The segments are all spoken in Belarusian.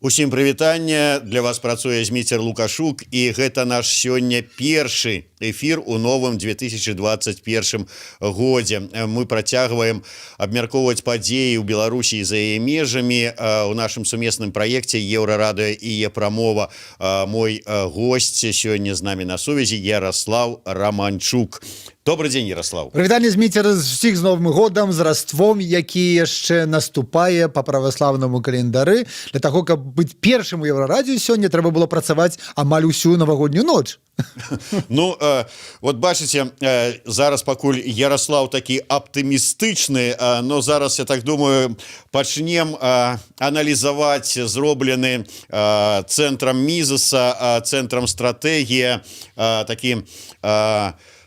Усім прывітанне! Для вас працуе Зміцер Лукашук, і гэта наш сёння першы эфір у новым 2021 годзе. Мы працягваем абмяркоўваць падзеі ў Беларусі за яе межамі у нашым сумесным праекце Еўрарадыё і Е-прамова. Мой гость сёння з намі на сувязі Яраслаў Раманчук. Добры дзень, Яраслаў. Прывітанне, Зміцер, усіх з Новым годам, з Раством, які яшчэ наступае по праваслаўнаму календары. Для таго, каб быць першым у Еўрарадыё сёння, трэба было працаваць амаль усю навагоднюю ноч. Ну вот бачыце, зараз пакуль Яраслаў такі аптымістычны, но зараз, я так думаю, пачнем аналізаваць зроблены цэнтрам Мізеса, цэнтрам «Стратэгія» такі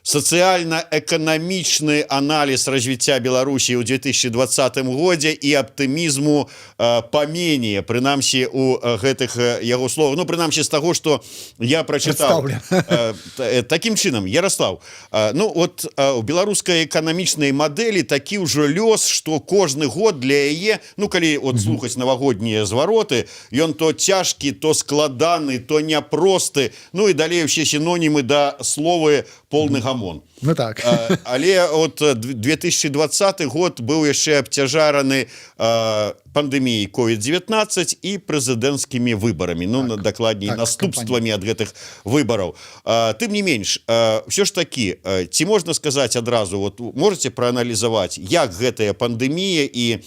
сацыяльна-эканамічны аналіз развіцця Беларусі ў 2020 годзе, і аптымізму паменее, прынамсі у гэтых яго словах, ну, прынамсі з таго, што я прачытаў. Такім чынам, Яраслаў, ну вот у беларускай эканамічнай мадэлі такі ўжо лёс, што кожны год для яе, ну, калі от слухаць навагоднія звароты, ён то цяжкі, то складаны, то няпросты, ну і далей усе сінонімы да словы «полны гамон». Ну так. Але от 2020 год быў яшчэ абцяжараны пандэміяй COVID-19 і прэзідэнцкімі выбарамі, ну, так, дакладней, наступствамі ад гэтых выбараў. Тым не менш, ўсё ж такі, ці можна сказаць адразу, вот можете прааналізаваць, як гэтая пандэмія і,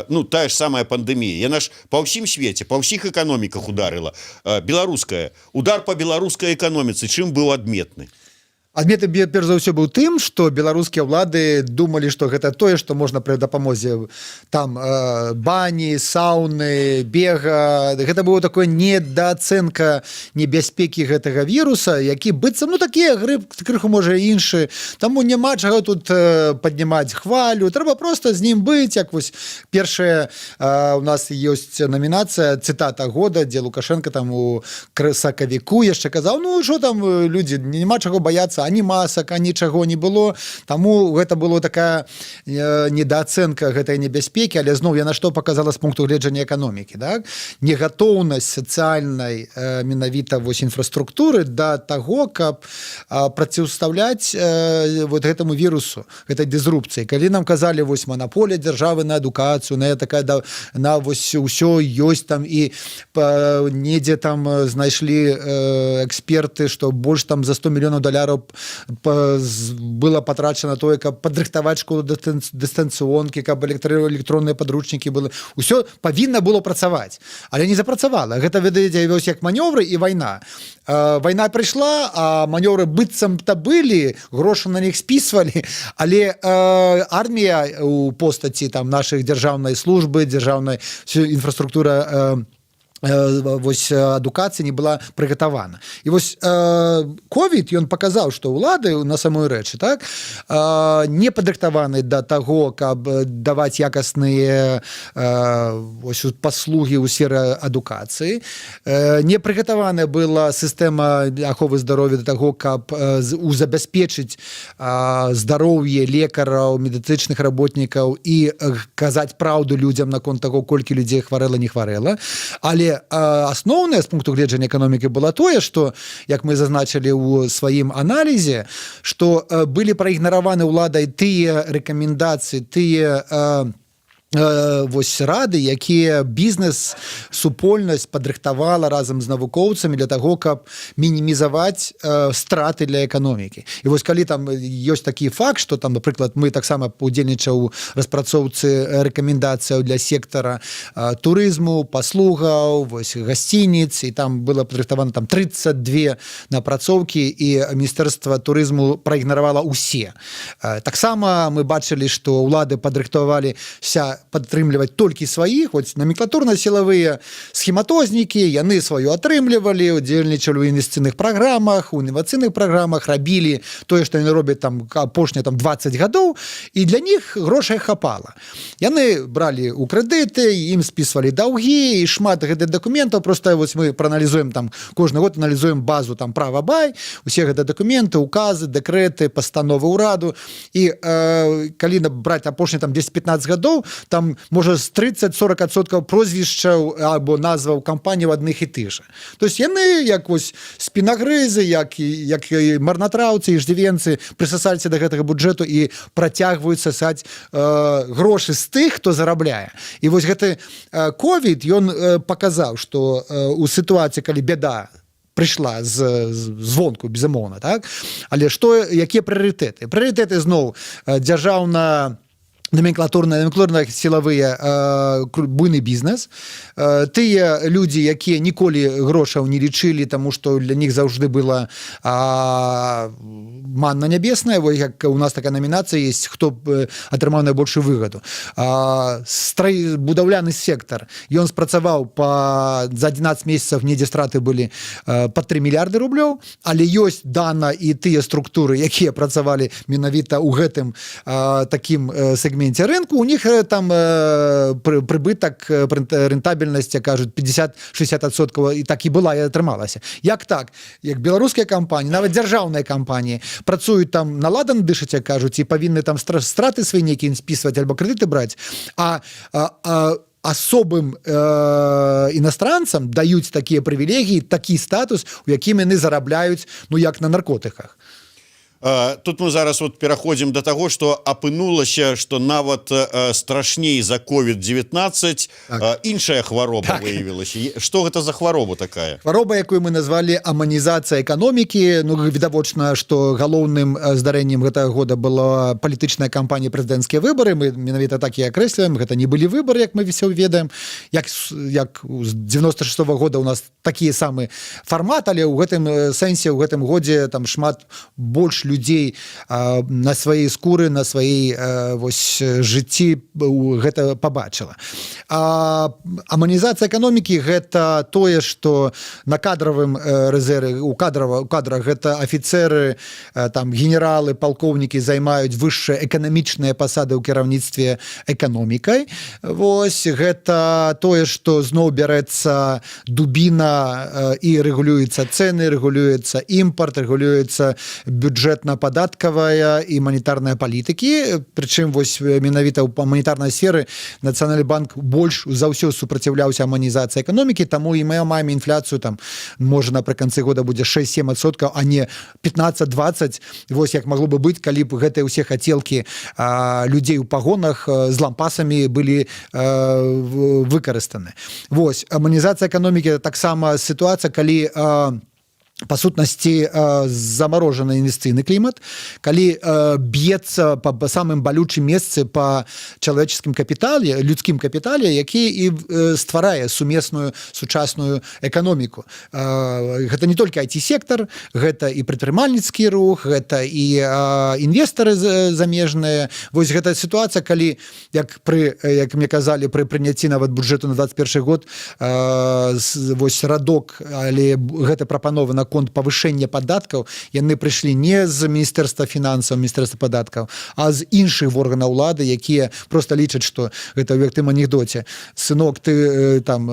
ну, тая ж самая пандэмія, яна ж па ўсім свеце, па ўсіх эканоміках ударыла, беларуская, удар по беларускай эканоміцы чым быў адметны? Адметны перш за ўсё быў тым, што беларускія ўлады думалі, што гэта тое, што можна пры дапамозе там бані, сауны, бега. Гэта было такое недаацэнка небяспекі гэтага віруса, які быццам, ну, такія грып, крыху можа іншы. Таму няма чаго тут паднімаць хвалю, трэба просто з ним быць. Як вось першая у нас ёсць намінацыя «Цытата года», дзе Лукашэнка там у красакавіку яшчэ казаў: «Ну що там, людзі, няма чаго баяцца», ані масак, ані чаго не было. Таму гэта было такая недаацэнка гэтай небяспекі. Але зноў яна што показала з пункту гледжання эканомікі? Так, негатоўнасць сацыяльнай менавіта вось інфраструктуры да таго, каб праціўстаўляць вот гэтаму вірусу, гэтай дызрупцыі. Калі нам казалі: вось манаполія дзяржавы на адукацыю, на такая да, на вось ўсё ёсць там, і недзе там знайшлі эксперты, што больш там за 100 мільёнаў даляраў было патрачана тое, каб падрыхтаваць школу дыстанцыонкі, каб электронныя падручнікі былі, ўсё павінна было працаваць, але не запрацавала. Гэта, ведаеце, вось як манёвры і вайна. Вайна прыйшла, а манёвры быццам-то былі, грошы на них спісвалі, але армія у постаці там наших дзяржаўнай службы, дзяржаўнай всю інфраструктура вось адукацыі не была прыгатавана. І вось COVID, ён паказаў, што ўлады на самой рэчы так не падрыхтаваны да таго, каб даваць якасныя вось паслугі ў сферы адукацыі, не прыгатаваная была сістэма аховы здароўя да таго, каб забяспечыць здароўе лекараў, медыцычных работнікаў і казаць праўду людзям наконт таго, колькі людзей хварэла, не хварэла. Але асноўнае з пункту гледжання эканомікі было тое, что, як мы зазначылі ў сваім аналізе, что былі праігнараваны ўладай тыя рэкамендацыі, тыя вось рады, якія бізнес супольнасць падрыхтавала разам з навукоўцамі для таго, каб мінімізаваць страты для эканомікі. І вось калі там ёсць такі факт, что там, напрыклад, мы таксама удзельнічаў у распрацоўцы рэкамендацыяў для сектара турызму, паслугаў, вось гасцініц, і там было падрыхтавана там 32 напрацоўкі, і міністэрства турызму праігнаравала усе. Таксама мы бачылі, што ўлады падрыхтаваліся падтрымліваць толькі сваіх, вот наменклатурна-сілавыя схематознікі, яны сваю атрымлівалі, удзельнічалі ў інвестыцыйных праграмах, у інавацыйных праграмах, рабілі тое, што яны робяць там апошнія там 20 гадоў, і для них грошай хапала. Яны бралі ў крэдыты, ім спісвалі даўгі, і шмат гэтых дакументаў. Просто вось мы прааналізуем там, кожны год аналізуем базу там права бай, усе гэта дакументы, указы, дэкрэты, пастановы ўраду, і калі браць апошнія там 10-15 гадоў, там Там, можа, з 30-40% прозвішчаў або назваў кампаніяў адных і тых жа. То есть яны, як вось спінагрызы, як і марнатраўцы, иждивенцы, прысасаліся до гэтага бюджэту і працягваюць сасаць грошы з тых, хто зарабляе. І вось гэты ковід, ён паказаў, что у сітуацыі, калі бяда прыйшла з звонку, безумоўна, так, але што, якія прыярытэты? Прыярытэты зноў дзяржаўна наменклатурна сілавыя, буйны бізнес, тыя людзі, якія ніколі грошаў не лічылі, таму што для них заўжды была манна нябесная. Вось як у нас такая намінацыя есть, хто б атрымаў найбольшую выгаду. Строй, будаўляны сектар, ён спрацаваў за 11 месяцев, недзе страты былі по 3 мільярды рублёў. Але ёсць дана і тыя структуры, якія працавалі менавіта ў гэтым такім сегменте рынку, у них там прыбытак, рэнтабельнасць, кажуць, 50-60%, і так і была, і атрымалася. Як так, як беларускія кампаніі, нават дзяржаўныя кампаніі, працуюць там, на ладан дышаць, як кажуць, і павінны там страты свае нейкія спісваць альбо крэдыты браць, а асобым иностранцам даюць такія прывілегіі, такі статус, у якім яны зарабляюць, ну, як на наркотыках? Тут мы зараз вот пераходзім до таго, что апынулася, что нават страшней за COVID-19 Так. іншая хвароба выявілася. Что гэта за хвароба такая? Хвароба, якую мы назвалі аманізацыя эканомікі. Ну, відавочна, што галоўным здарэннем гэтага года была палітычная кампанія, прэзідэнцкія выбары. Мы менавіта так і акрэсліваем: гэта не былі выбары, як мы все ведаем, як з 96 -го года у нас такі самы фармат, але ў гэтым сэнсе ў гэтым годзе там шмат больш людзей на сваёй скуры, на сваёй вось жыцці гэта пабачыла. Аманізацыя эканомікі — гэта тое, что на кадравым рэзерве, у кадрах, гэта афіцеры, там генералы, палкоўнікі займаюць высшыя эканамічныя пасады ў кіраўніцтве эканомікай. Вось гэта тое, что зноў бярэцца дубіна і рэгулююцца цены, рэгулюецца імпарт, рэгулюецца бюджэтна-падаткавая і манетарная палітыкі. Прычым вось менавіта ў манетарнай сферы Нацыянальны банк больш за ўсё супраціўляўся аманізацыі эканомікі, таму і мы маем інфляцыю там, можа, напрыканцы года будзе 6-7%, а не 15-20, вось як магло бы быць, калі б гэтыя ўсе хацелкі людзей у пагонах з лампасамі былі выкарыстаны. Вось аманізацыя эканомікі — таксама сітуацыя, калі па сутнасці замарожаны інвестыцыйны клімат, калі б'ецца па самым балючым месцы, па чалавеческім капітале, людскім капітале, які і стварае сумесную сучасную эканоміку. Гэта не толькі IT-сектар, гэта і прадпрымальніцкі рух, гэта і інвестары замежныя. Вось гэта сітуацыя, калі, як мне казалі, пры прыняцці нават бюджэту на 21 год, вось радок, але гэта прапанова наконт павышэння падаткаў, яны прыйшлі не з Міністэрства фінансаў, Міністэрства падаткаў, а з іншых органаў улады, якія просто лічаць, что гэта як тым анекдоце: «Сынок, ты там,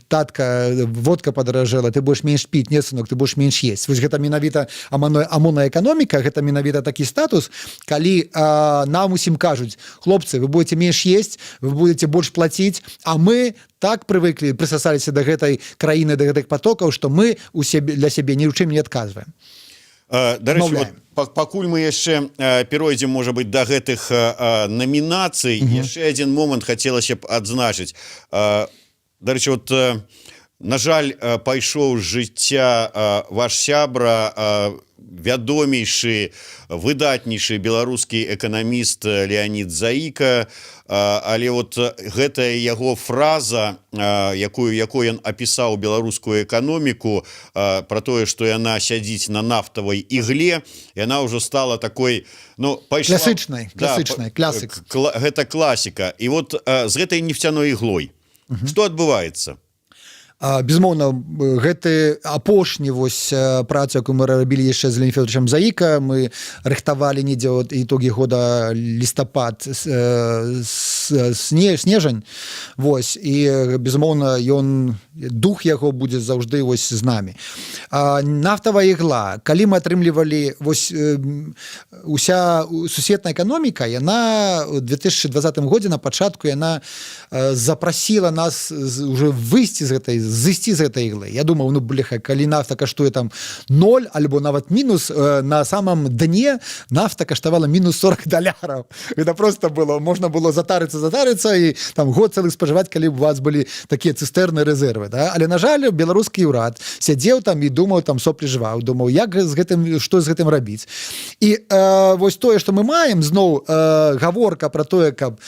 татка, водка падаражэла, ты будешь менш піць». «Не, сынок, ты будешь менш есть». Вось гэта менавіта амонная эканоміка, гэта менавіта такі статус, калі нам усім кажуць: «Хлопцы, вы будете менш есть, вы будете больш платіць», а мы так прывыклі, прысасаліся до гэтай краіны, до гэтых потокаў, что мы у сябе для сябе ні ў чым не адказваем. Дарэчы, вот, Адмаўляем. пакуль мы яшчэ перайдзем, можа быть, до гэтых намінацый, яшчэ один момант хацелася б адзначыць. Дарэчы, вот, на жаль, пайшоў з жыцця ваш сябра, вядомейшы, выдатнейшы беларускі эканаміст Леанід Заіка. Але вот гэтая яго фраза, якой ён апісаў беларускую эканоміку, про тое, что яна сядзіць на нафтавай ігле, яна ўжо стала такой, ну, пайшла Класычнай, Да, класычнай, класык. Гэта класіка. І вот з гэтай нефтяной іглой что адбываецца? Безумоўна, гэты апошні вось працу, якую мы рабілі яшчэ з Леонидом Федоровичем Заіка, мы рыхтавалі недзе от итоги года, лістапад, снежань. Вось, і, безумоўна, ён, дух яго будзе заўжды вось з намі. Нафтавая ігла, калі мы атрымлівалі вось уся сусветная эканоміка, яна у 2020 годзе на пачатку, яна запрасіла нас уже выйсці з гэтай, зысці з гэтай іглы. Я думаў: ну бляха, калі нафта каштуе там 0 альбо нават мінус, на самом дне нафта каштавала мінус 40 даляраў, это просто было, можна было затарыцца, затарыцца і там год цэлых спажываць, калі б у вас былі такія цыстэрны, рэзервы, да? Але, на жаль, беларускі ўрад сядзеў там і думаў, там соплі жваў, думаў, як з гэтым, што з гэтым рабіць. І вось тое, што мы маем зноў гаворка про тое, каб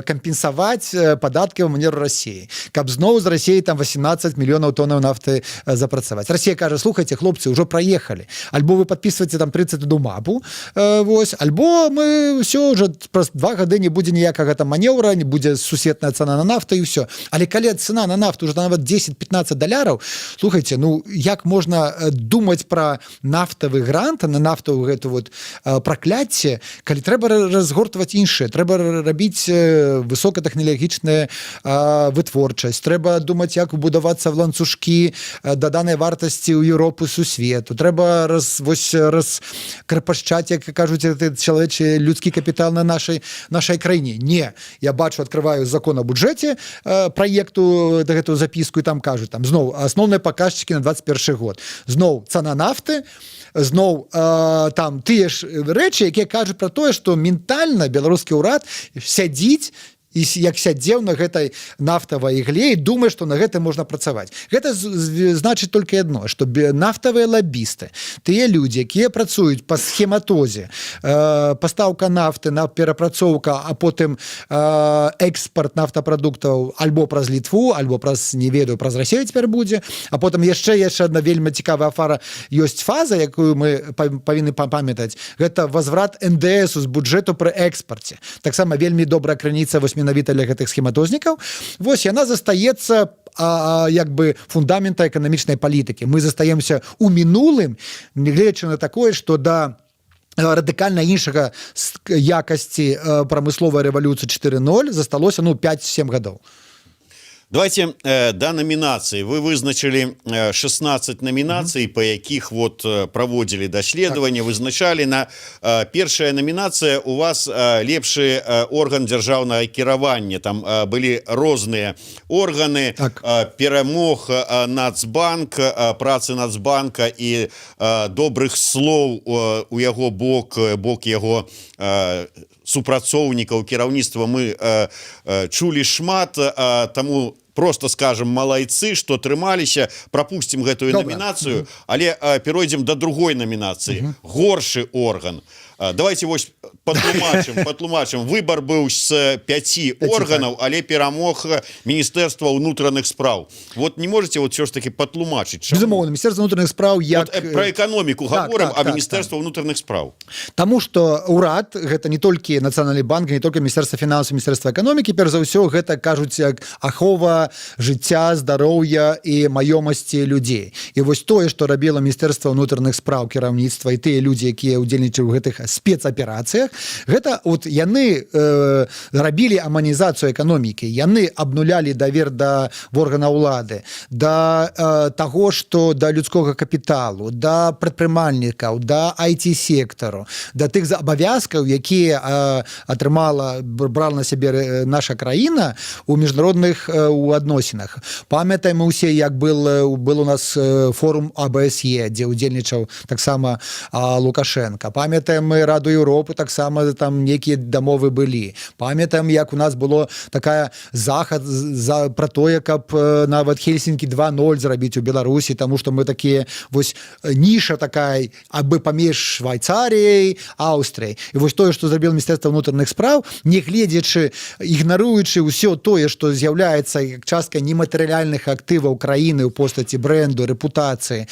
кампенсаваць падаткі ў манеру России, каб зноў з России там 18 мільёнаў тоннаў нафты запрацаваць. Россия кажа: «Слухайте, хлопцы, ўжо праехалі, альбо вы подписываете там 31 мапу, вось, альбо мы все уже, праз 2 гады не будзе ніякага там манеўра, не будзе сусветная цана на нафту, і все». Але калі цена на нафту уже нават 10-15 даляраў, слухайте, ну як можна думаць про нафтавы грант на нафтавую гэту вот пракляцце, калі трэба разгортваць іншае, трэба рабіць высокатэхналагічная вытворчасць, трэба думаць, як будавацца в ланцужкі даданай вартасці ў Еўропу, сусвету, трэба вось раскрапашчаць, як кажуць, гэты чалавечы, людскі капітал на нашай краіне. Не, я бачу, открываю закон о бюджете, проекту гэту запіску, і там кажуць, там зноў асноўныя паказчыкі на 21 год, зноў цана нафты, зноў там тыя ж рэчы, якія кажуць про тое, што ментальна беларускі ўрад сядзіць і як сядзеў на гэтай нафтавай ігле і думае, што на гэтым можна працаваць. Гэта значыць толькі адно, што нафтавыя лабісты, тыя людзі, якія працуюць па схематозе, пастаўка нафты на перапрацоўка, а потым экспорт нафтапрадуктаў альбо праз Літву, альбо праз, не ведаю, праз Россию цяпер будзе. А потым яшчэ одна вельмі цікавая афара ёсць, фаза, якую мы павінны памятаць, гэта возврат НДСу з бюджэту пры экспарце, таксама вельмі добрая крыніца вось менавіта для гэтых схематознікаў. Вось яна застаецца як бы фундамента эканамічнай палітыкі. Мы застаемся у мінулым, нягледзячы на такое, что да радыкальна іншага якасці прамысловай рэвалюцыі 4.0 засталося, ну, 5-7 гадоў. Давайте да намінацыі. Вы вызначылі 16 намінацый, по якіх вот праводзілі даследаванне, так, вызначалі. На першая намінацыя у вас лепшы орган дзяржаўнага кіравання. Там былі розныя органы, так. Перамог Нацбанк, працы Нацбанка і добрых слоў у яго бок, бок яго супрацоўнікаў, кіраўніцтва мы чулі шмат, таму просто скажем: малайцы, что трымаліся. Пропустим гэтую намінацыю, але перайдзем до другой намінацыі, горшы орган. Давайте вось патлумачым. Выбор быў з 5 органаў, але перамог Міністэрства ўнутраных спраў. Вот не можете вот все ж таки патлумачыць? Безумоўна, Міністэрства унутраных спраў як вот, про эканоміку говорим, так, а Міністэрства унутраных спраў. Таму что урад — гэта не толькі Нацыянальны банк, не только Міністэрства фінансаў, Міністэрства эканомікі. Перш за ўсё, гэта, кажуць, як ахова жыцця, здароўя і маёмасці людзей. І вось тое, што рабіла Міністэрства ўнутраных спраў, кіраўніцтва і тыя людзі, якія ўдзельнічалі ў гэтых спецаперацыях, гэта вот яны рабілі аманізацыю эканомікі, яны абнулялі давер да органа ўлады, да таго, што да людскога капіталу, да прадпрымальнікаў, да IT-сектару, да тых абавязкаў, якія атрымала, брала на сябе наша краіна у міжнародных у адносінах. Памятаем мы усе, як был у нас форум АБСЕ, дзе удзельнічаў таксама Лукашенко. Памятаем мы Раду Еўропы, таксама там некія дамовы былі. Памятаем, як у нас было такая захад за про тое, каб нават Хельсінкі 2.0 зрабіць у Беларусі, тому что мы такія вось ніша такая абы паміж Швайцаріяй, Аўстрыяй. І вось тое, што зрабіла Міністэрства унутраных спраў, не гледзячы, ігнаруючы ўсё тое, што з'яўляецца як частка нематэрыяльных актываў краіны ў постаці бренду, рэпутацыі,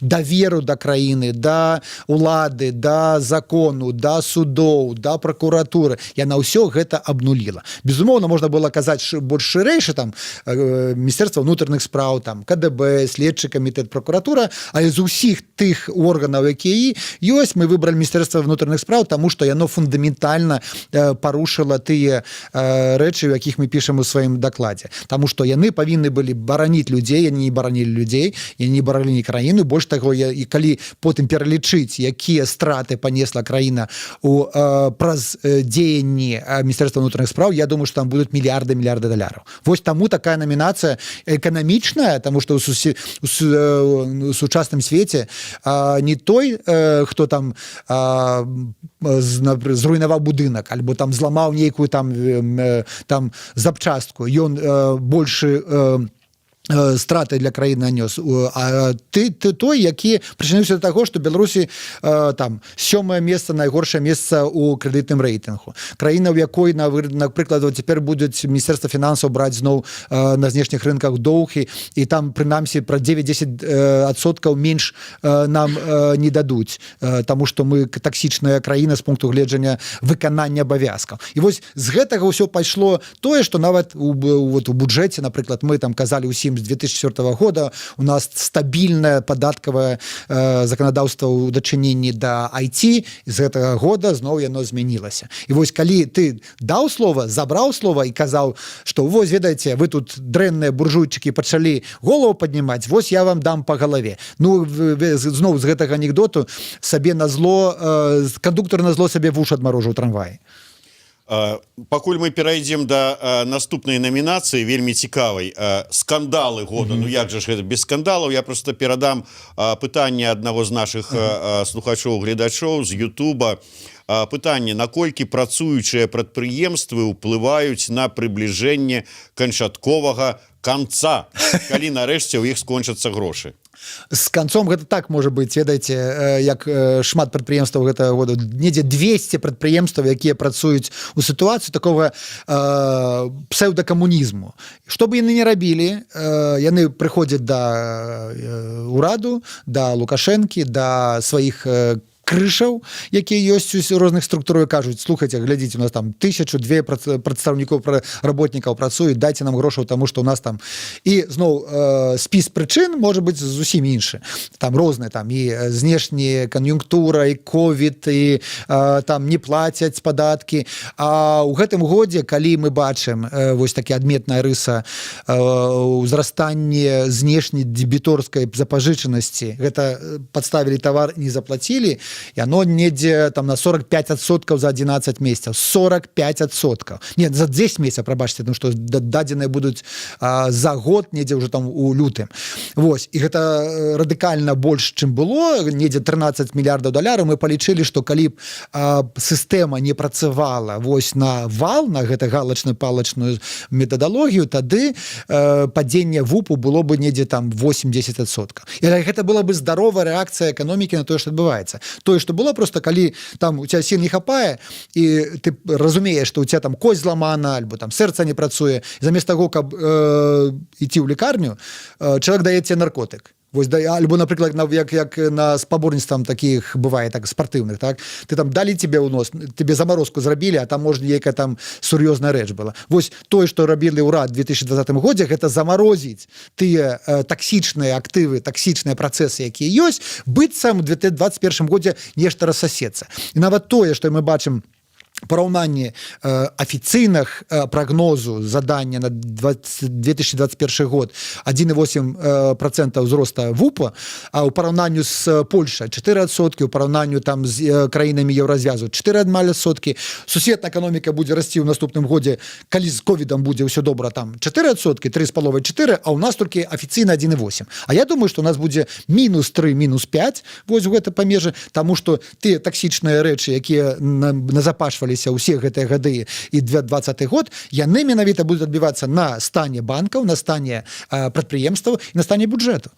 даверу да краіны, да улады, да закону, да судоў, да пракуратуры. Яна ўсё гэта абнуліла. Безумоўна, можна было казаць больш шырэйшы, там Міністэрства унутраных спраў, там КДБ, следчы камітэт, пракуратура, але з усіх тых органаў, якія ёсць, мы выбралі Міністэрства внутренних спраў, таму што яно фундаментальна парушыла тыя рэчы, у якіх мы пішам у сваім дакладзе. Таму што яны павінны былі бараніць людзей, яны не баранілі людзей, яны не баранілі краіну. Больш таго, і калі потым пералічыць, якія страты панесла краіна у праз дзеянні Міністэрства внутренних спраў, я думаю, что там будуць мільярды, мільярды даляраў. Вось таму такая намінацыя эканамічная, таму што у сучасным свеце не той, хто там зруйнаваў будынак альбо там зламаў нейкую там запчастку, ён большы страты для краіны нанёс, а ты той, які прычыніўся да таго, што Беларусі там сёмае месца, найгоршае месца у крэдытным рэйтынгу, краіна, у якой на напрыклад, вот цяпер будуць Міністэрства фінансаў браць зноў на знешніх рынках доўгі, і там прынамсі пра 9-10 адсоткаў менш нам не дадуць, таму што мы таксічная краіна з пункту гледжання выканання абавязкаў. І вось з гэтага ўсё пайшло тое, што нават вот у бюджэце, напрыклад, мы там казалі усім: з 2004 года у нас стабільнае падаткавае заканадаўства ў дачыненні да IT, з гэтага года зноў яно змянілася. І вось калі ты даў слова, забраў слова і казаў, што вось, ведаеце, вы тут, дрэнныя буржуйчыкі, пачалі голову паднімаць, вось я вам дам по галаве. Ну, зноў з гэтага анекдоту: сабе на зло кандуктор на зло сабе вуш адмарожыў трамвай. Пакуль мы перайдзем да наступнай намінацыі, вельмі цікавай, «Скандалы года». Ну як жа ж гэта без скандалаў? Я просто перадам пытанне аднаго з наших слухачоў, гледачоў з Ютуба. Пытанне: наколькі працуючыя прадпрыемствы ўплываюць на прыбліжэнне канчатковага канца, калі нарэшце ў іх скончацца грошы? С концом гэта так можа быть. Ведаеце, як шмат прадпрыемстваў гэтага года, недзе 200 прадпрыемстваў, якія працуюць у сітуацыю такого псеўдакамунізму. Что бы яны не рабілі, яны прыходзяць да ураду, да Лукашэнкі, да сваіх крышаў, якія ёсць у розных структурах, кажуць: «Слухайте, глядзіце, у нас там тысячу две прадстаўнікоў, работнікаў працуюць, дайце нам грошаў, таму што у нас там». І зноў спіс прычын можа быть зусім іншы, там розныя, там і знешні кан'юнктура, і ковід, і там не плацяць падаткі. А ў гэтым годзе, калі мы бачым вось такі адметная рыса, узрастанне знешняй дебіторскай запазычанасці, гэта подставілі товар, не заплатілі, яно недзе там на 45% за 11 месяцев, 45%, нет, за 10 месяцев, прабачце, ну что дадзеныя будуць за год недзе уже там у лютым. Вось, і гэта радыкальна больш, чым было, недзе 13 мільярдаў даляраў. Мы палічылі, что калі б сістэма не працавала вось на вал, на гэта галочно палочную метадалогію, тады падзенне ВУПу было бы недзе там 80%, і гэта была бы здаровая рэакцыя эканомікі на тое, что адбываецца. Тое, что было просто, калі там у тебя сил не хапае і ты разумееш, что у тебя там кость зламана альбо там сэрца не працуе, замест таго, каб ідці ў лекарню, чалавек дае тебе наркотык. Вось да, альбо, напрыклад, як на спаборніцтвам таких бывае, так, спартыўных, так, ты там далі тебе ў нос, тебе заморозку зрабілі, а там можна нейкая там сур'ёзная рэч была. Вось тое, што рабілі ўрад 2020 годзе, гэта замарозіць тыя таксічныя актывы, таксічныя працэсы, якія ёсць, быццам у 2021 годзе нешта рассасецца. І нават тое, што мы бачым параўнанні афіцыйных прагнозу задання на 20, 2021 год 1,8 процента ўзроста ВУПа, а ў параўнанню з Польша 4%, у параўнанню там з краінамі Еўразвязу 4 амаль соткі. Сусветная эканоміка будзе расці ў наступным годзе, калі з ковідам будзе ўсё добра, там 4%, 3,5, 4, а у нас толькі афіцыйна 1,8. А я думаю, что у нас будзе мінус 3, мінус 5, вось у гэта памежы, таму что тыя таксічныя рэчы, якія назапашваліся ўсе гэтыя гады і 20 год, яны менавіта будуць адбівацца на стане банкаў, на стане прадпрыемстваў і на стане бюджэту.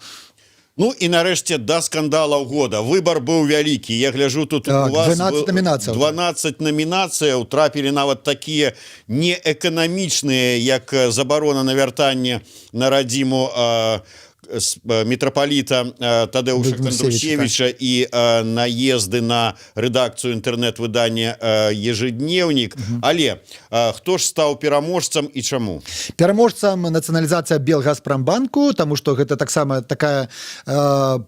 Ну і нарэшце да скандалаў года. Выбар быў вялікі. Я гляжу, тут Так, у вас 12 намінацыяў. 12 намінацыяў. Трапілі нават такія неэканамічныя, як забарона на вяртанне на радзіму. мітрапаліта Тадэуша Кандрусевіча і наезды на рэдакцыю інтэрнэт-выдання «Ежедневник». Але хто ж стаў пераможцам і чаму? Пераможцам нацыяналізацыя Белгазпрамбанку, таму што гэта таксама такая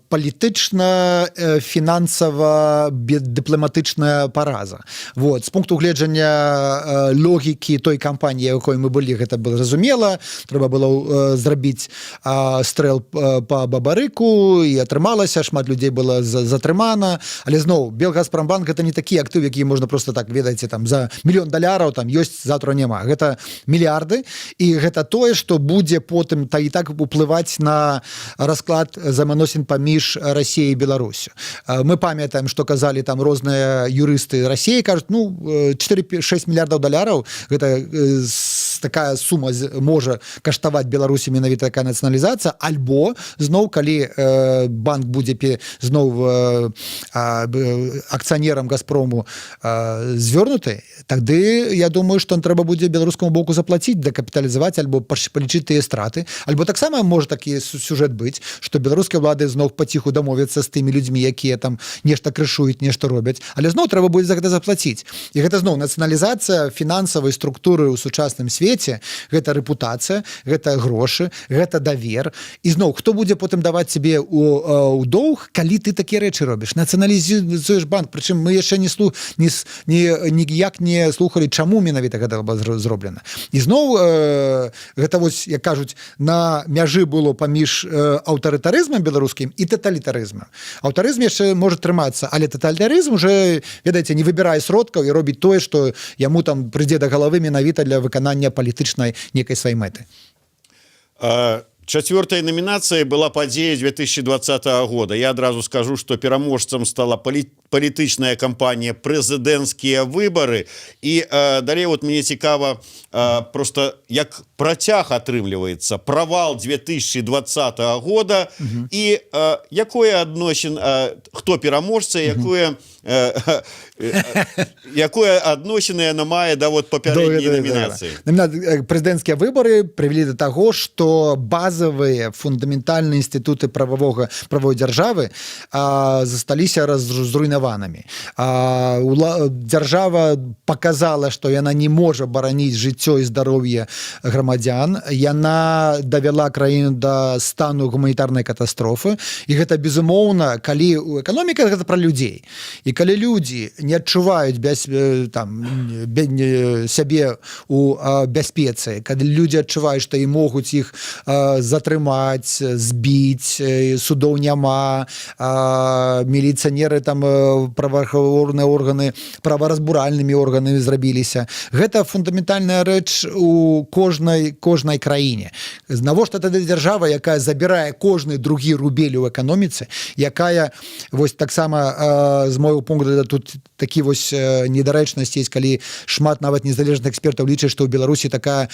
палітычна фінансава дыпламатычная параза. Вот з пункту гледжання логікі той кампаніі, якой мы былі, гэта было зразумела: трэба было зрабіць стрэл по Бабарыку, і атрымалася, шмат людзей было затрымана. Але зноў, Белгазпрамбанк — это не такі актыў, які можна просто так, ведаеце, там за мільён даляраў там ёсць, завтра няма. Гэта мільярды, і гэта тое, что будзе потым та і так уплываць на расклад взаемаадносін паміж Расіяй і Беларусю. Мы памятаем, что казалі там розныя юрысты Расіі, кажуць: ну, 4-6 мільярдаў даляраў, гэта такая сума можа каштаваць Беларусі менавіта такая нацыяналізацыя. Альбо зноў, калі банк будзе зноў акцыянерам Газпрому звернуты, тады я думаю, что трэба будзе беларускаму боку заплаціць, дакапіталізаваць альбо палічыць тыя страты. Альбо таксама можа такі сюжэт быць, что беларускія ўлады зноў паціху дамовяцца з тымі людзьмі, якія там нешта крышуюць, нешта робяць, але зноў трэба будзе за гэта заплаціць. І гэта зноў нацыяналізацыя фінансавай структуры ў сучасным свеце — гэта рэпутацыя, гэта грошы, гэта давер. І зноў, хто будзе потым даваць себе у доўг, калі ты такія рэчы робіш, нацыяналізуеш банк? Прычым мы яшчэ не слух не не ніяк не слухалі, чаму менавіта гэта было зроблена. Ізноў гэта вось, як кажуць, на мяжы было паміж аўтарытарызмам беларускім і таталітарызмам. Аўтарызм яшчэ можа трымацца, але таталітарызм уже, ведаеце, не выбірае сродкаў і робіць тое, што яму там прыйдзе да галавы менавіта для выканання палітычнай некай сваёй мэты. Чацвёртай намінацыяй была падзея 2020 года. Я адразу скажу, что пераможцам стала палітычная кампанія, прэзідэнцкія выбары. І далей вот мне цікава, просто як працяг атрымліваецца правал 2020 года і якое адносін, хто пераможца, якое адносіны яна мае да вот папярэдняй намінацыі? Прэзідэнцкія выбары прывялі да таго, што базавыя фундаментальныя інстытуты правовой дзяржавы засталіся зруйнаванымі. Дзяржава показала, што яна не можа бараніць жыццё і здароўе грамадзян, яна давяла краіну да стану гуманітарнай катастрофы. І гэта безумоўна, калі эканоміка — гэта пра людзей, і калі людзі не адчуваюць без там сябе у бяспецы, калі людзі адчуваюць, што і могуць іх затрымаць, збіць, судоў няма, міліцыянеры там, праваахоўныя органы праваразбуральнымі органамі зрабіліся, гэта фундаментальная рэч у кожнай краіне. Навошта тады дзяржава, якая забірае кожны другі рубель у эканоміцы, якая вось таксама, з мойго пункту, тут такі вось недарэчнасць есть, калі шмат нават незалежных экспертаў лічаць, што ў Беларусі такая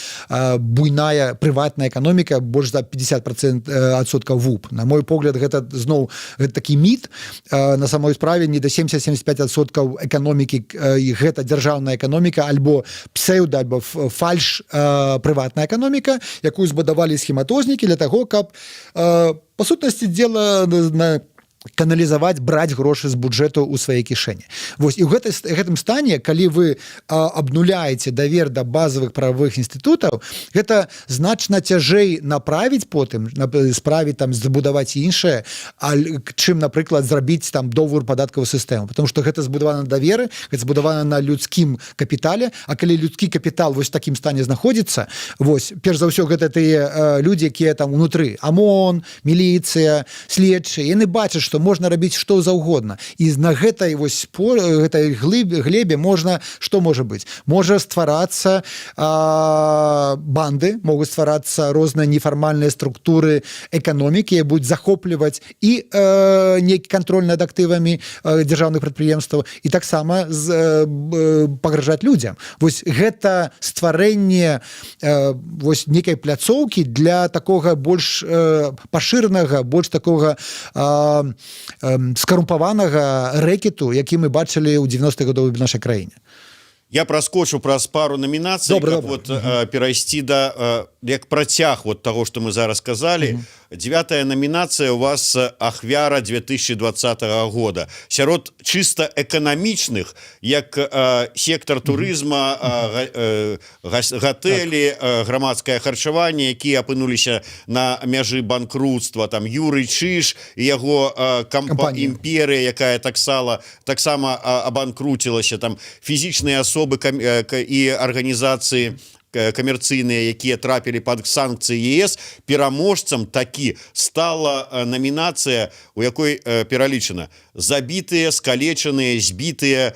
буйная прыватная эканоміка, больш за 50% адсоткаў ВУП. На мой погляд, гэта зноў гэта такі міт. На самой справе не да 70-75% эканомікі і гэта дзяржаўная эканоміка альбо псеўда, альбо фальш прыватная эканоміка, якую збудавалі схематознікі для таго, каб па сутнасці дела на каналізаваць, браць грошы з бюджэту ў свае кішэні. Вось і ў гэтым стане, калі вы абнуляеце давер да базовых правовых інстытутаў, гэта значна цяжэй направіць потым, справіць там, забудаваць іншае, чым, напрыклад, зрабіць там новую падаткавую сістэму, потому что гэта збудавана на даверы, гэта збудавана на людскім капітале. А калі людскі капітал вось такім стане знаходзіцца, вось перш за ўсё гэта тыя людзі, якія там унутры: АМОН, міліцыя, следчыя, яны бачаць, што можна рабіць што заўгодна, і на гэтай вось гэтай глебе можна, што можа быць, можа стварацца банды, могуць стварацца розныя нефармальныя структуры эканомікі, будуць захопліваць і нейкі кантроль над актывамі дзяржаўных прадпрыемстваў і таксама пагражаць людзям. Вось гэта стварэнне вось некай пляцоўкі для такога больш пашыранага, больш такога скарумпаванага рэкету, які мы бачылі ў 90-х гадоў в нашай краіне. Я праскочу праз пару намінацый, Добра, каб добра. вот перайсці да як працяг вот таго, что мы зараз сказалі. Девятая намінацыя у вас, ахвяра 2020 года, сярод чыста эканамічных, як сектор турызма, гатэлі, так, грамадскае харчаванне, якія апынуліся на мяжы банкрутства, там Юрый Чыж, яго кампа імперыя, якая таксама абанкруцілася, там фізічныя асобы і арганізацыі камерцыйныя, якія трапілі под санкцыі ЕС. Пераможцам такі стала намінацыя, у якой пералічана забітыя, скалечаныя, збітыя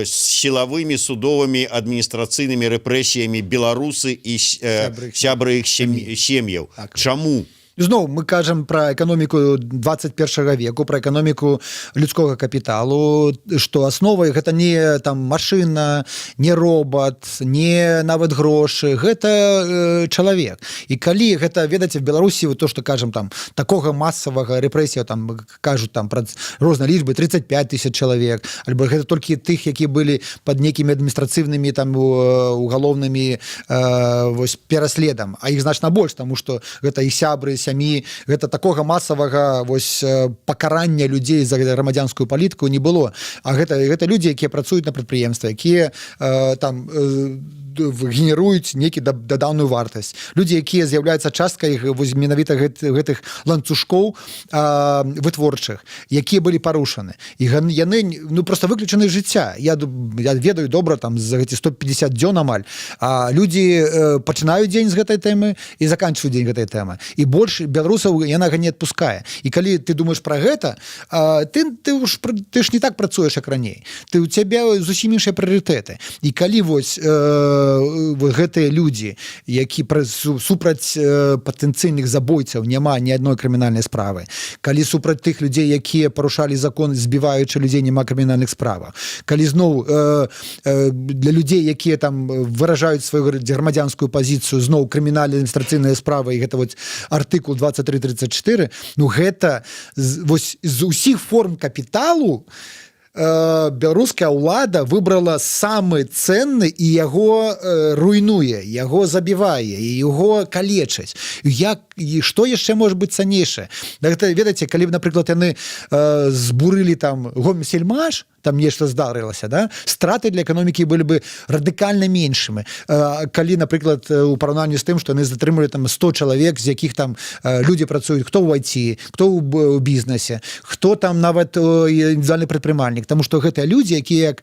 сілавымі, судовымі, адміністрацыйнымі рэпрэсіямі беларусы і сябры іх сем'яў. Так. Чаму? Зноў мы кажам пра эканоміку 21 веку, пра эканоміку людскога капіталу, што асновай гэта не там машына, не робат, не нават грошы, гэта чалавек. І калі гэта, ведаце, в Беларусі вот то, что кажам, там такога масавага рэпрэсія, там кажуць там пра розныя лічбы, 35 тысяч чалавек, альбо гэта толькі тых, які былі под нейкімі адміністрацыйнымі, там уголовнымі вось пераследам, а іх значна больш, таму что гэта і сябры сям'і. Гэта такога масавага вось пакарання людзей за грамадзянскую палітыку не было. А гэта людзі, якія працуюць на прадпрыемстве, якія там генеруюць нейкі дадаўную вартасць, людзі, якія з'яўляюцца часткай вось менавіта гэтых ланцужкоў вытворчых, якія былі парушаны, і яны, ну, просто выключаны жыцця. Я ведаю добра, там за гэці 150 дзён амаль, а людзі пачынаюць дзень з гэтай тэмы і заканчваюць дзень гэтай тэмы, і больш беларусаў яна не адпускае. І калі ты думаешь про гэта, ты уж ты ж не так працуеш, як раней, ты у цябе зусім іншыя прыорітэты. І калі вось гэтыя людзі, які супраць патэнцыйных забойцаў няма ні адной крымінальнай справы, калі супраць тых людзей, якія парушалі закон, збіваючы людзей, няма крымінальных справах, калі зноў для людзей, якія там выражаюць сваю грамадзянскую пазіцыю, зноў крымінальная, адміністрацыйная справа, і гэта вот артыкул 2334, ну, гэта вось з усіх форм капіталу беларуская ўлада выбрала самы ценны і яго руйнуе, яго забівае і яго калечыць. Як і што яшчэ можа быць цаннейшае? Гэта, ведаеце, калі б, напрыклад, яны збурылі там Гомсельмаш, там нешта здарылася, да, страты для эканомікі былі бы радыкальна меншымі, калі, напрыклад, у параўнанні з тым, што яны затрымалі там 100 чалавек, з якіх там людзі працуюць, хто ў IT, хто ў бізнесе, хто там нават індывідуальны прадпрымальнік. Таму што гэтыя людзі, якія як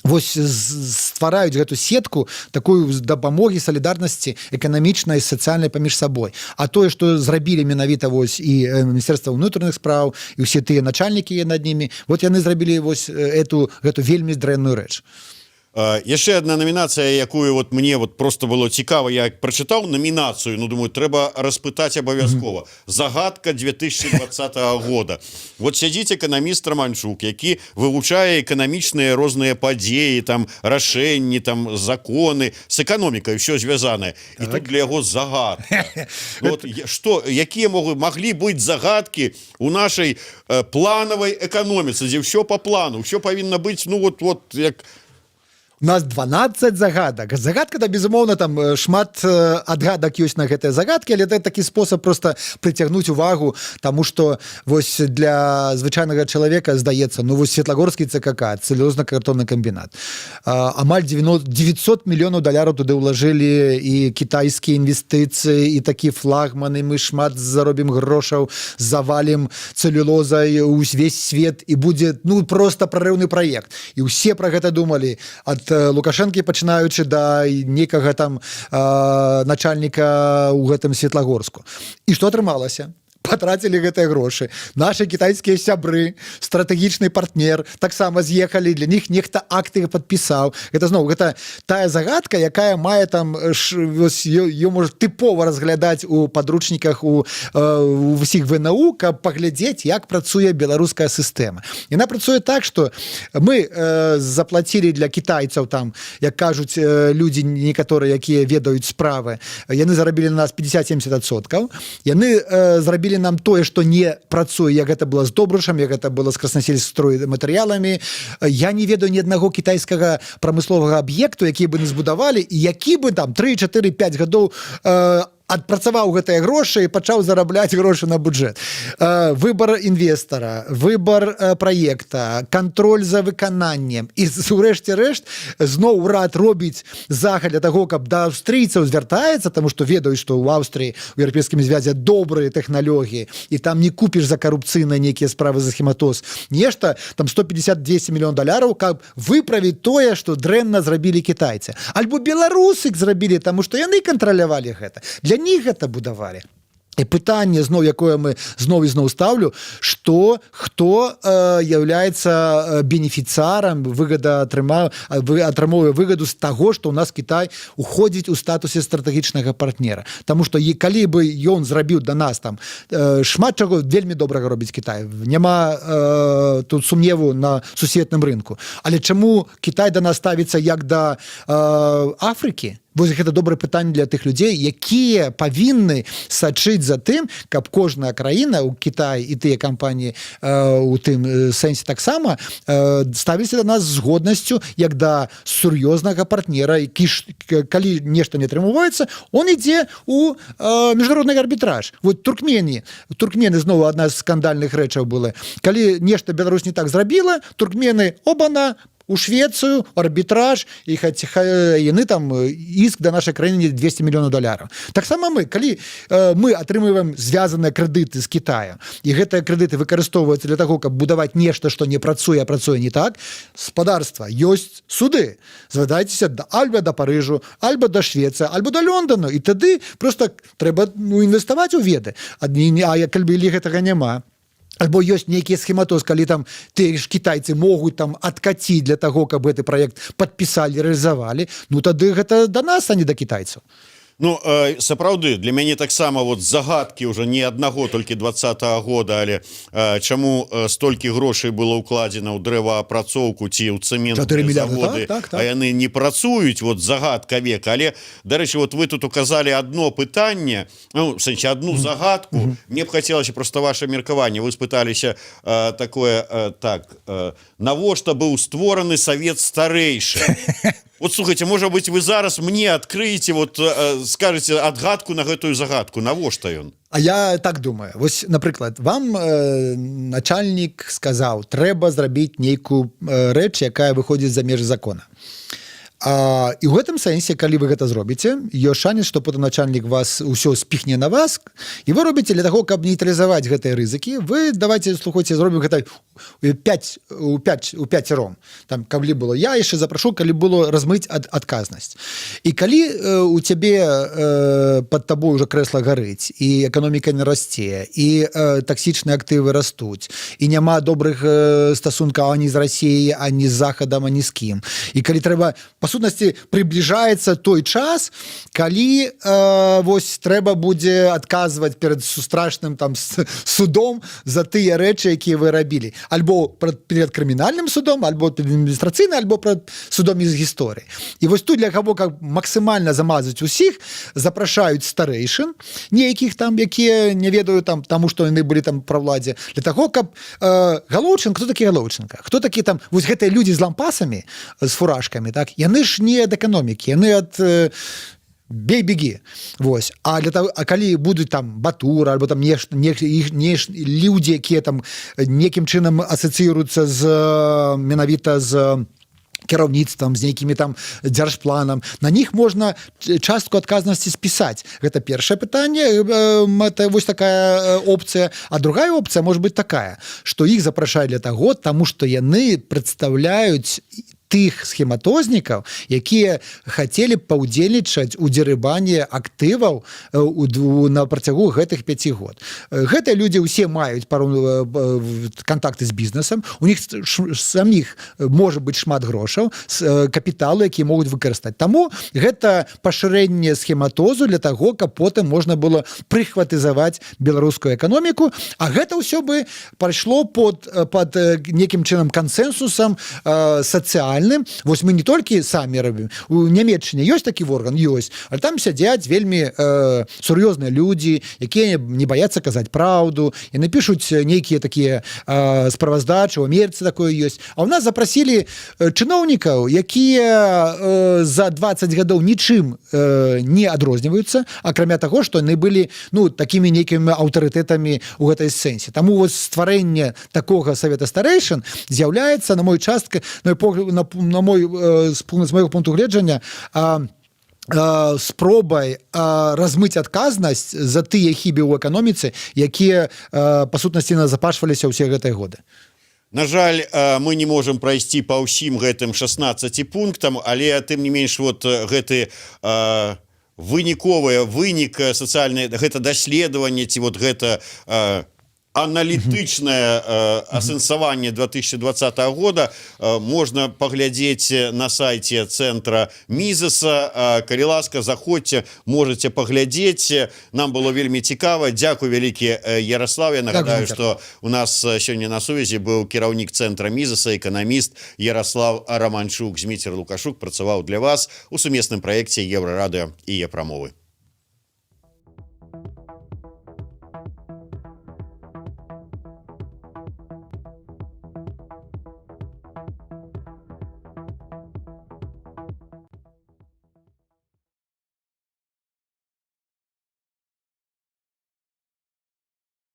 вось ствараюць гэту сетку такую дапамогі, салідарнасці эканамічнай, сацыяльнай паміж сабой. А тое, што зрабілі менавіта вось і Міністэрства ўнутраных спраў, і ўсе тыя начальнікі над німі, вот яны зрабілі вось гэту вельмі дрэнную рэч. Яшчэ одна намінацыя, якую вот мне вот просто было цікава, я прачытаў намінацыю, ну, думаю, трэба распытаць абавязкова. Загадка 2020 года. Вот сядзіць эканаміст Раманчук, які вывучае эканамічныя розныя падзеі, там рашэнні, там законы, с эканомікай все звязанае, і тут для яго загадка. Ну, вот, что, якія могуць маглі быць загадкі у нашай планавай эканоміцы, дзе все по плану, все павінна быць, ну, вот як? У нас 12 загадак. Загадка, да, безумоўна, там шмат адгадак ёсць на гэтыя загадкі, але это такі спосаб просто прыцягнуць увагу, таму что вось для звычайнага чалавека здаецца, ну, вось Светлагорскі ЦКК, цэлюлозна-картонны камбінат, амаль 90 900 мільёнаў даляраў туды ўлажылі, і кітайскія інвестыцыі, і такі флагманы, мы шмат заробім грошаў, завалім цэлюлозай увесь свет, і будзе, ну, просто прарыўны праект. І ўсе пра гэта думалі, ад Лукашэнкі пачынаючы да некага там начальніка ў гэтым Светлагорску. І што атрымалася? Патрацілі гэтыя грошы, наши кітайскія сябры, стратэгічны партнер, таксама з'ехалі, для них нехта акты падпісаў. Гэта зноў гэта тая загадка, якая мае там вось ее можа тыпова разглядаць у падручніках у ўсіх ВНУ, каб паглядзець, як працуе беларуская сістэма. Яна працуе так, что мы заплацілі для кітайцаў там, як кажуць людзі некаторыя, якія ведаюць справы, яны зарабілі на нас 50-70%. Яны зрабілі нам тое, что не працуе, як гэта было з Добрушам, як гэта было з Краснасельстройматэрыяламі. Я не ведаю ні аднаго кітайскага прамысловага аб'екту, які бы не збудавалі і які бы там 3 4 5 гадоў Адпрацаваў гэтыя грошы і пачаў зарабляць грошы на бюджэт. Выбор інвестара, выбор праекта, кантроль за выкананнем. І урэшце рэшт зноў урад робіць захад для таго, каб да аўстрыйцаў звяртаецца, таму што ведаюць, што ў Аўстрыі, у Еўрапейскім звязе добрыя тэхналогіі і там не купіш за карупцыйныя нейкія справы, за схематоз нешта там 150-200 мільён даляраў, каб выправіць тое, што дрэнна зрабілі кітайцы альбо беларусы зрабілі, таму што яны кантралявалі гэта, для них гэта будавалі. І пытанне зноў, якое мы зноў і зноў стаўлю, что хто является бенефіцарам, выгада атрымаў, вы атрымоўвае выгаду з таго, что у нас Кітай уходзіць у статусе стратэгічнага партнера. Таму что і калі бы ён зрабіў да нас там шмат чаго вельмі добрага робіць Кітай, няма тут сумневу, на сусветным рынку, але чаму Кітай да нас ставіцца як да Афрыкі? Вось гэта добрае пытанне для тых людзей, якія павінны сачыць за тым, каб кожная краіна ў Кітай і тыя кампаніі у тым сэнсе таксама ставіліся да нас з годнасцю, як да сур'ёзнага партнера, які ж, калі нешта не атрымоўваецца, он ідзе у міжнародны арбітраж. Вот Туркмены, зноў адна з скандальных рэчаў была, калі нешта Беларусь не так зрабіла, туркмены обана у Швецыю, арбітраж, і хоць яны там іск да нашай краіны 200 мільёнаў даляраў. Таксама мы, калі мы атрымліваем звязаныя крэдыты з Китая, і гэтыя крэдыты выкарыстоўваюцца для таго, каб будаваць нешта, што не працуе, а працуе не так, спадарства, ёсць суды, звяртайцеся да альбо да Парыжу, альбо да Швецыя, альбо да Лондану, і тады просто трэба, ну, інвеставаць у веды. Адні, а як калі гэтага няма, альбо ёсць нейкі схематоз, калі там тыя ж кітайцы могуць там адкаціць для таго, каб гэты праект падпісалі, рэалізавалі, ну тады гэта да нас, а не да кітайцаў. Ну, сапраўды для мяне таксама вот загадкі уже не аднаго толькі 20-го года, але чаму столькі грошай было ўкладзена ў дрэваапрацоўку ці ў цэмент 4 мільярды, заводы, так. а яны не працуюць, вот загадка века. Але, дарэчы, вот вы тут указалі одно пытанне, ну, в сэнсе, одну загадку. Мне б хацелася просто ваше меркаванне. Вы спыталіся такое, так, навошта быў створаны савет старэйшых? Вот слухайте, может быть, вы зараз мне открыете, вот скажете адгадку на гэтую загадку, навошта ён? А я так думаю: вось, напрыклад, вам начальнік сказаў, трэба зрабіць нейкую рэч, якая выходзіць за межы закона. І ў гэтым сэнсе, калі вы гэта зробіце, ёсць шанец, што потым начальнік вас ўсё спіхне на вас, і вы робіце для таго, каб нейтралізаваць гэтыя рызыкі. Вы давайте, слухайце, зробім гэта 5 у 5 у пяцером там, калі было, я яшчэ запрашу, калі было размыць ад адказнасць. І калі у цябе под табой уже крэсла гарыць, і эканоміка не расце, і таксічныя актывы растуць, і няма добрых стасункаў ані з Расіяй, ані з Захадам, ані з кім, і калі трэба, па сутнасці, прыбліжаецца той час, калі вось трэба будзе адказваць перад страшным там судом за тыя рэчы, якія вы рабілі, альбо перад крымінальным судом, альбо адміністрацыйна, альбо прад судом з гісторыі. І вось тут для каго, как максімальна замазаць усіх, запрашаюць старэйшын нейкіх там, якія не ведаю там, таму што яны былі там пра ўладзе, для таго, каб Галоўчын, хто такі Галоўчынка, хто такі там вось гэтыя людзі з лампасамі, з фуражкамі, так, яны ж не ад эканомікі, яны ад бей беги. Вось, а для того, а калі будуць там Батура альбо там нешта не іх не людзі, якія там некім чынам асацыіруюцца з менавіта з кіраўніцтвам, з нейкімі там дзяржпланам, на них можна частку адказнасці спісаць. Гэта першае пытанне, это вось такая опцыя. А другая опцыя может быть такая, что іх запрашаюць для таго, таму что яны прадстаўляюць тых схематознікаў, якія хацелі б паўдзельнічаць у дзерыбане актываў на працягу гэтых 5 год. Гэтыя людзі ўсе маюць пару кантакты з бізнесам, у них саміх можа быць шмат грошаў з капіталу, які могуць выкарыстаць. Таму гэта пашырэнне схематозу для таго, каб потым можна было прыхватызаваць беларускую эканоміку. А гэта ўсё бы прайшло под некім чынам кансенсусам сацыяльным. нацыянальным. Вось мы не толькі самі робім. У Нямеччыне ёсць такі орган, ёсць, але там сядзяць вельмі сур'ёзныя людзі, якія не баяцца казаць праўду і напішуць нейкія такія справаздачы. У Амерыцы такое ёсць. А у нас запрасілі чыноўнікаў, якія за 20 гадоў нічым не адрозніваюцца, акрамя таго, што яны былі, ну, такімі нейкімі аўтарытэтамі у гэтай сэнсе. Таму вось стварэнне такога совета старэйшын з'яўляецца, на мой частка, на мой погляд, на мой з майго пункту гледжання, спробай размыць адказнасць за тыя хібы ў эканоміцы, якія па сутнасці назапашваліся ўсе гэтыя годы. На жаль, мы не можем прайсці па ўсім гэтым 16 пунктам, але тым не менш вот гэты выніковыя вынік сацыяльнае гэта даследаванне ці вот гэта аналітычнае асэнсаванне 2020 года можна паглядзець на сайте цэнтра Мізеса. Калі ласка, заходзьце, можете паглядзець. Нам было вельмі цікава. Дзякуй вялікі, Ярослав. Я нагадаю, Дякую. что у нас сёння на сувязі быў кіраўнік цэнтра Мізеса, эканаміст Ярослав Раманчук. Зміцер Лукашук працаваў для вас у сумесным праекце Еўрарадыё і Прамовы.